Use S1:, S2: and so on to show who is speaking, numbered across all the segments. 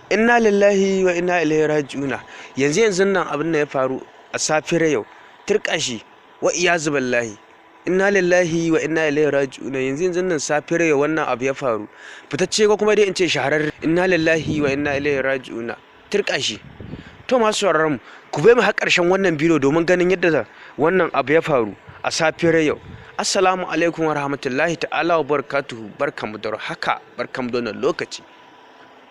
S1: Inna lillahi wa inna ilaihi raji'una. Yanzu yanzun nan abin da ya faru a safiyar yau, turƙashi wa iyazu billahi. Inna lillahi wa inna ilaihi raji'una. Yanzu yanzun nan safiyar yau wannan abu ya faru. Fitacce ko kuma dai in ce shahararre. Inna lillahi wa inna ilaihi raji'una. Turƙashi. To masu sauraron mu, ku bai mu har ƙarshen wannan bidiyo domin ganin yadda wannan abu ya faru a safiyar yau. Assalamu alaikum wa rahmatullahi ta'ala wa barakatuhu. Barkamu da haka, barkamu da wannan lokaci.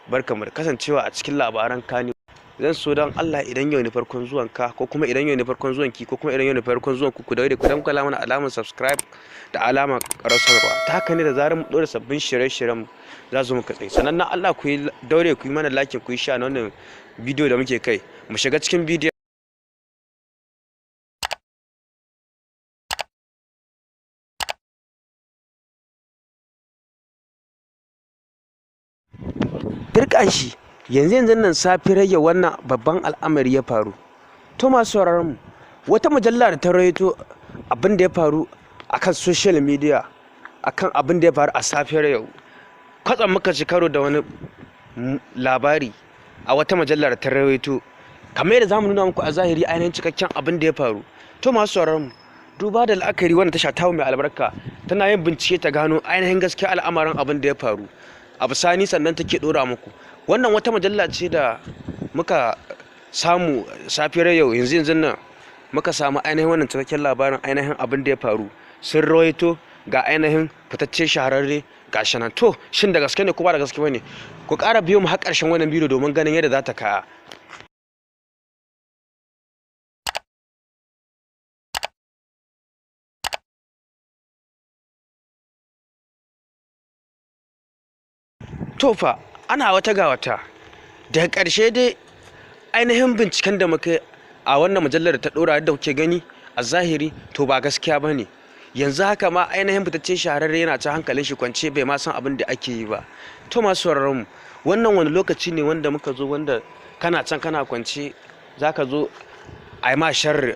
S1: Barkamu da kasancewa a cikin labaran Kani. Zan so don Allah idan yau ne farkon zuwan ka, ko kuma idan yau ne farkon zuwan ki, ko kuma idan yau ne farkon zuwan ku, ku daure ku dankala mana alamar subscribe da alamar ƙararrawa. Ta haka ne da zarar mu ɗora sabbin shirye-shiryen za su muka tsaye. Sannan na Allah ku yi daure ku yi mana like, ku yi share na wannan bidiyo da muke kai. Mu shiga cikin bidiyon. Turƙashi, yanzu yanzun nan safiyar yau wannan babban al'amari ya faru. To masu sauraron mu, wata mujalla da ta rawaito abin da ya faru akan social media, akan abin da ya faru a safiyar yau. Kwatsam muka ci karo da wani labari a wata mujalla da ta rawaito. Kamar yadda zamu nuna muku a zahiri ainihin cikakken abin da ya faru. To masu sauraron mu, duba da la'akari wannan tasha tamu mai albarka tana yin bincike ta gano ainihin gaskiya al'amarin abin da ya faru. A bisani sannan take dora muku. Wannan wata mujalla ce da muka samu safiyar yau, yanzu yanzun nan muka samu ainihin wannan cikakken labarin ainihin abin da ya faru. Sun rawaito ga ainihin fitacce shahararre gashi nan. To shin da gaske ne ko ba da gaske bane? Ku ƙara biyo mu har ƙarshen wannan bidiyo domin ganin yadda za ta kaya. To fa ana wata ga wata. Daga ƙarshe dai ainihin binciken da muka yi a wannan mujallar da ta ɗora yadda kuke gani a zahiri, to ba gaskiya ba ne. Yanzu haka ma ainihin fitacce shahararre yana ta hankalin shi kwance, bai ma san abin da ake yi ba. To masu sauraron mu, wannan wani lokaci ne wanda muka zo wanda kana can kana kwance zaka zo a yi ma sharri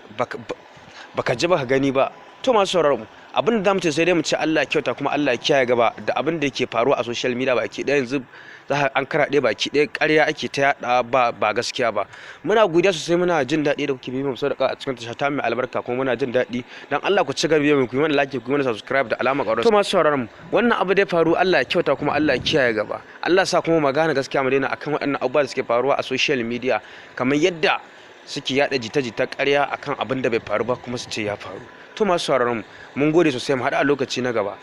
S1: baka ji baka gani ba. To masu sauraron mu, abin da zamu ce sai dai mu ce Allah ya kyauta kuma Allah ya kiyaye gaba da abin da yake faruwa a social media baki ɗaya. Yanzu za an karaɗe baki ɗaya, ƙarya ake ta yaɗa ba gaskiya ba. Muna godiya sosai, muna jin daɗi da kuke bibiyan mu sau da ƙafa a cikin tasha ta mai albarka, kuma muna jin daɗi. Dan Allah ku ci gaba bibiyan mu, ku yi mana like, ku yi mana subscribe da alamar ƙararrawa. To masu sauraron mu, wannan abu da ya faru Allah ya kyauta kuma Allah ya kiyaye gaba. Allah sa kuma magana gaskiya mu daina akan waɗannan abubuwa da suke faruwa a social media, kamar yadda suke yaɗa jita-jita ƙarya akan abin da bai faru ba kuma su ce ya faru. To masu sauraron mu, mun gode sosai, mu haɗu a lokaci na gaba.